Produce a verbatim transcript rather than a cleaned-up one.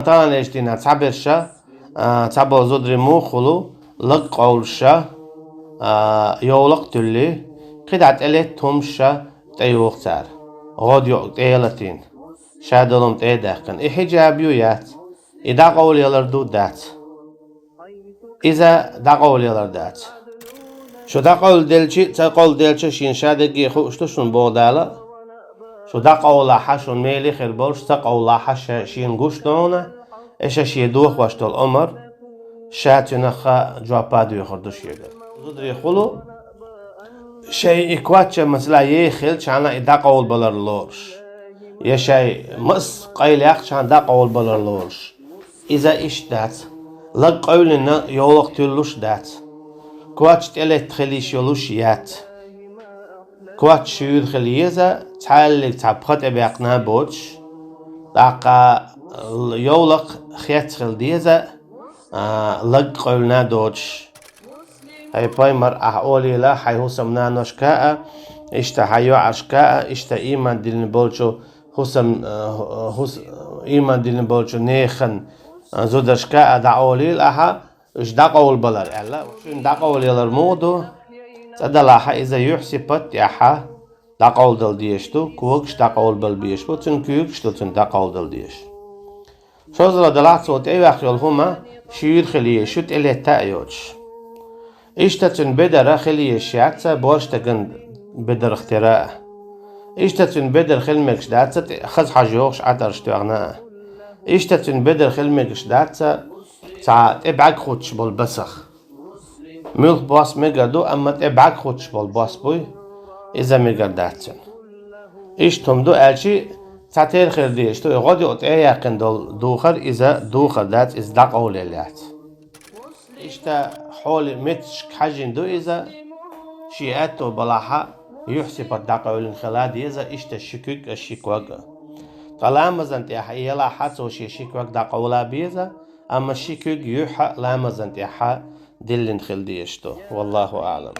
Таланешта дийнахьа цхьаберш, а, цхьабола зударий муха хуьлу, лаг къовлуш, а, йовлакх туьллий, кхидӀа тӀелетта хӀумаш тӀейоху цара. ГӀодайоӀ тӀе а латийна, шадолу хӀума тӀе а даьккхина. И хьиджаб ю, яц? И дӀакъовлаялар ду, дац? Иза дӀакъовлаялар дац. Шу дӀакъовладелча а, ца къовладелча а шена шадерриге хууш ду шуна, боху Дала. Шу дӀакъовлахь, шуна меле хир болуш, ца къовлахь, ша-, шена гуш ду хьуна, и ша шен дохош долу омра, ша цуьнах жоп доьхур ду шега. Зударий хуьлу, шайн и коч, масала, еха хилча, цхьана и дӀакъовлабалар лоруш, я шайн маса къайлаяккхача, цхьана дӀакъовлабалар лоруш. Иза иштта дац. Лаг къевлина йовлакх туьллуш дац. Коч тӀелетта хила йиш йолуш яц. Коч шуьйра хила еза, цхьаьллиг цхьа пха тӀебаьккхина а боцуш, тӀаккха йовлакх хецна хила деза, а, лаг къевлина а доцуш. ХӀай пайхамар, ахь олийла хьайн хӀусамнаношка а, иштта хьайн йоӀаршка а, иштта ийман диллина болчу хӀусам-, а, хӀус-, ийман диллина болчу нехан, а, зударшка а дӀаолийла ахьа, уьш дӀакъовлабалар аьлла. Цуьнан дӀакъовлаялар муха ду? ЦӀа далахь, иза юьхь-сипат тӀехь дӀакъовладала дезаш ду, когаш дӀакъовлабала безаш бу, цуьнан куьйгаш ду цуьнан дӀакъовладала дезаш. ШозлагӀа далахь, цо тӀеваьккха йолу хӀума шуьйра хила еза, шу тӀелетта а йоцуш. Иштта цуьнан бедар хила езаш яц борша стеган бедарх тера а. Иштта цуьнан бедар хила мегаш дац тӀе-, хаза хьожа йогӀуш Ӏатарш тоьхна а. Иштта цуьнан бедар хила мегаш дац цхьа тӀе бӀаьрг хуттуш болу басах. Муьлхха бос мегар ду, амма тӀе бӀаьрг хуттуш болу бос буй, иза мегар дац цуьнан. Иштта хӀума ду аьлча, цхьатерра хир дезаш ду, и гӀодайоӀ тӀе а яьккхина долу духар, иза духар дац, иза дӀакъовлаелла яц. Иштта хьоле меттигашка хьаьжжина ду иза, шен аьтто балахь, юьхь-сипат дӀакъевлина хила деза, иштта ши куьг а, ши ког а. Ткъа ламазан тӀехь и елахь, цо шен ши ког дӀакъовла беза, амма ши куьг, юьхь а ламазан тӀехь диллина хила дезаш ду. Валлаху аӀлам.